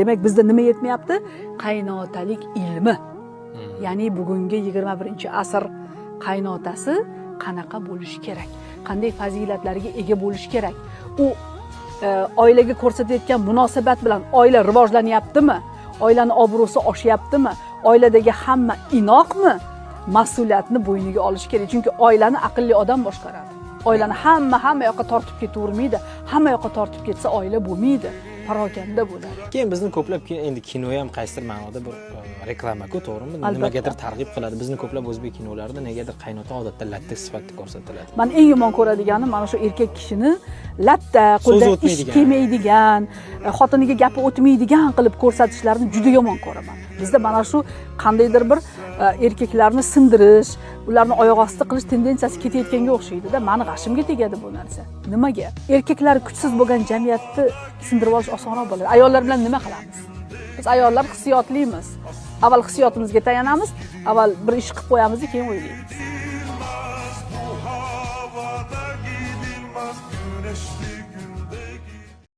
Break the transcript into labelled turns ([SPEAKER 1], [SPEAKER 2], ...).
[SPEAKER 1] Demak, bizda nima yetmayapti? Qaynotalik ilmi. Ya'ni bugungi 21-asr qaynotasi qanaqa bo'lishi kerak, qanday fazilatlarga ega bo'lishi kerak, u oilaga ko'rsatayotgan munosabat bilan oila rivojlanyaptimi, oilani obro'si oshyaptimi, oiladagi hamma inoqmi, mas'uliyatni bo'yniga olishi kerak. Chunki oilani aqlli odam boshqaradi. Oilani hamma hamma yoqqa tortib ketavermaydi. Hamma yoqqa tortib ketsa, oila bo'lmaydi, parokanda bo'ladi.
[SPEAKER 2] Keyin bizni ko'plab endi kino ham qaysidir ma'noda bir reklama-ku, to'g'rimi?
[SPEAKER 1] Albatta.
[SPEAKER 2] Nimagadir targ'ib qiladi. Bizni ko'plab o'zbek kinolarida negadir qaynota odatda latta sifatida ko'rsatiladi.
[SPEAKER 1] Man eng yomon ko'radiganim mana shu erkak kishini latta, qo'ldan ish
[SPEAKER 2] o'tmaydigan.
[SPEAKER 1] kelmaydigan, xotiniga gapi o'tmaydigan qilib ko'rsatishlarini juda yomon ko'raman. Bizda mana shu qandaydir bir erkaklarni sindirish, ularni oyoq osti qilish tendensiyasi ketayotganga o'xshaydida. Mani g'ashimga tegadi bu narsa. Nimaga? Erkaklar kuchsiz bo'lgan jamiyatni sindirib olish osonroq bo'ladi. Ayollar bilan nima qilamiz? Biz ayollar hissiyotlimiz. Avval hissiyotimizga tayanamiz, avval bir ish qilib qo'yamiz, keyin o'ylaymiz.
[SPEAKER 3] Bu havada gidilmez. Güneşli